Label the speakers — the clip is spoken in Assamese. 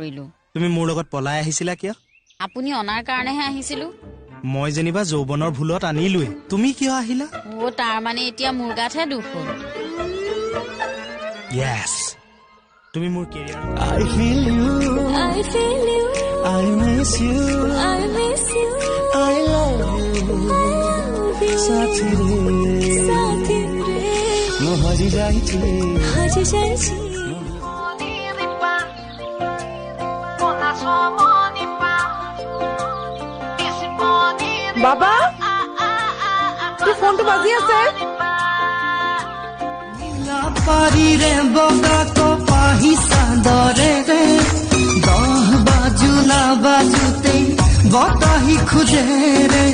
Speaker 1: নকৰিলো।
Speaker 2: তুমি মোৰ লগত পলাই আহিছিলা কিয়?
Speaker 1: আপুনি অনাৰ কাৰণেহে আহিছিলো।
Speaker 2: মই যেনিবা যৌৱনৰ ভুলত আনিলোৱে, তুমি কিয় আহিলা?
Speaker 1: অ, তাৰ মানে এতিয়া মোৰ গাতহে দুখ হ'ল।
Speaker 2: য়েছ, তুমি মোৰ career.
Speaker 3: I feel you,
Speaker 4: I feel you,
Speaker 3: I miss you,
Speaker 4: I miss you,
Speaker 3: I love you,
Speaker 4: I love you.
Speaker 3: ସାଥିରେ
Speaker 4: ସାଥିରେ
Speaker 3: ମୁଁ ହଜି ଯାଇଛି,
Speaker 4: ହଜି ଯାଇଛି।
Speaker 5: বাবা, তোৰ ফোনটো বাজি আছে।
Speaker 3: পাৰিৰে বগা কপাহী চাদৰেৰে 10 বাজু নাবাজোতেই বতাহি খোজেৰে।